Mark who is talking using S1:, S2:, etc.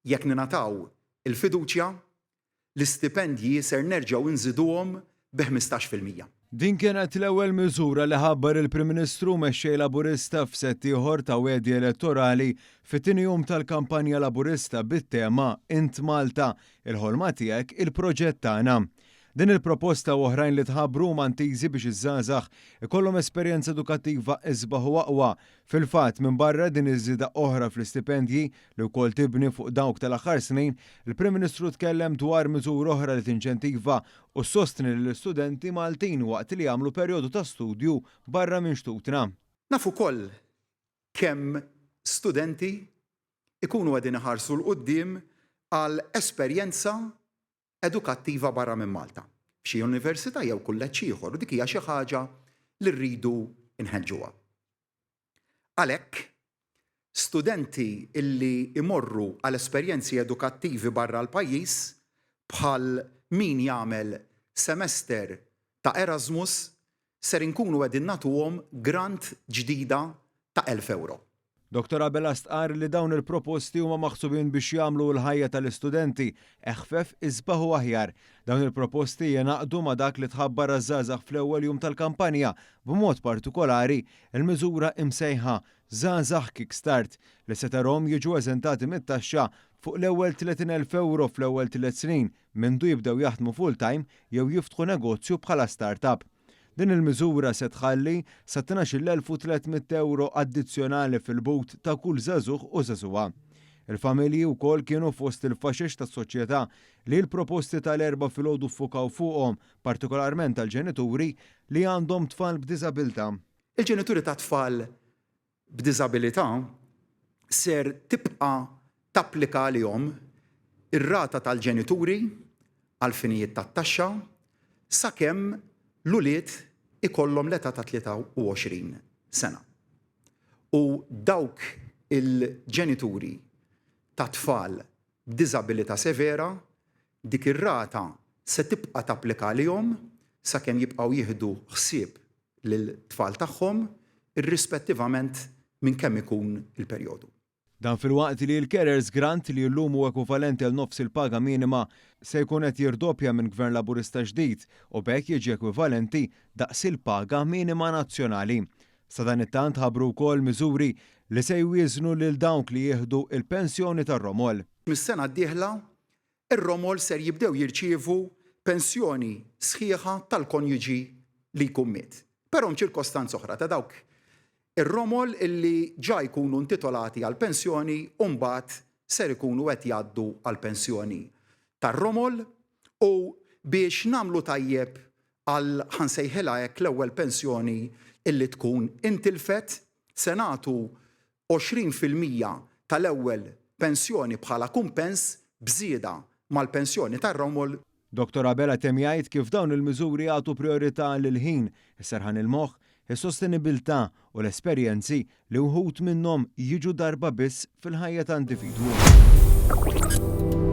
S1: Jekk ningħataw il-fiduċja, l-istipendji ser nerġgħu nżiduhom bi 15%.
S2: Din kienet l-ewwel miżura li ħabbar il-Prim Ministru u Mexxej Laburista f'sett ieħor ta' wegħdi elettorali fit-tieni jum tal-kampanja Laburista bit-tema Int Malta, il-ħolma tiegħek, il-proġett tagħna. Din il-proposta u oħrajn li tħabbru huma ntiżi biex iż-żgħażagħ ikollhom esperjenza edukattiva isbaħ u aqwa. Fil-fatt, minbarra din iż-żieda oħra fl-istipendji, li wkoll tibni fuq dawk tal-aħħar snin, il-Prim Ministru tkellem dwar miżura oħra li tinċentiva u ssostni lill-istudenti Maltin waqt li jagħmlu perjodu ta' studju barra minn xtutna.
S1: Naf ukoll kemm studenti jkunu qegħdin iħarsu 'l quddiem għal esperjenza edukattiva barra minn Malta, f'xi università jew kulleġġ ieħor, u dik hija xi ħaġa li rridu nħeġġuha. Għalhekk, studenti li jmorru għal esperjenzi edukattivi barra l-pajjiż, bħal min jagħmel semester ta' Erasmus, ser inkunu qegħdin nagħtuhom grant ġdida ta' 1,000 ewro.
S2: Dottor Abela stqarr li dawn il-proposti huma maħsubin biex jagħmlu l-ħajja tal-istudenti eħfef, isbaħ u aħjar. Dawn il-proposti jingħaqdu ma' dak li tħabbar għaż-żgħażagħ fl-ewwel jum tal-kampanja, b'mod partikolari l-miżura imsejħa Żgħażagħ Kickstart li se tarhom jiġu eżentati mit-taxxa fuq l-ewwel 30,000 ewro fl-ewwel tliet snin mindu jibdew jaħdmu full-time jew jiftħu negozju bħala start-up. Din il-miżura se tħalli sa 12,300 ewro addizzjonali fil-but ta' kull żagħżugħ u żagħżugħa. Il-familji wkoll kienu fost il-faxex tas-soċjetà li l-proposti tal-Erbgħa filgħodu ffukaw fuqhom, partikolarment għall-ġenituri li għandhom tfal b'diżabilità.
S1: Il-ġenituri ta' tfal b'diżabilità ser tibqa' tapplika għalihom ir-rata tal-ġenituri għall-finijiet tat-taxxa sakemm l-ulied ikollhom l-età ta' 23 sena. U dawk il-ġenituri ta' tfal b'diżabilità severa, dik ir-rata se tibqa' tapplika għalihom sakemm jibqgħu jieħdu ħsieb lit-tfal tagħhom irrispettivament minn kemm ikun il-perjodu.
S2: Dan filwaqt li l-Carers Grant, li llum hu ekwivalenti għal nofs il-paga minima, se jkun qed jirdoppja minn Gvern Laburista ġdid u b'hekk jiġi ekwivalenti daqs il-paga minima nazzjonali. Sadanittant ħabbru wkoll miżuri li se jwieżnu lil dawk li jieħdu l-pensjoni tar-romol.
S1: Mis-sena d-dieħla Ir-romol ser jibdew jirċievu pensjoni sħiħa tal-konjuġi li jkun miet. Però hemm ċirkostanza oħra ta' dawk ir-romol illi ġa jkunu intitolati għall-pensjoni u mbagħad ser ikunu qed jgħaddu għall-pensjoni tar-romol u biex nagħmlu tajjeb għal, ħa nsejħilha hekk, l-ewwel pensjoni illi tkun intilfet, se nagħtu 20% tal-ewwel pensjoni bħala kumpens b'żieda mal-pensjoni tar-romol.
S2: Dottor Abela temm jgħid kif dawn il-miżuri jagħtu prijorità lill-ħin, is-serħan il-moħħ, is-sostenibilità u l-esperjenzi li wħud minnhom jiġu darba biss fil-ħajja ta' individwu.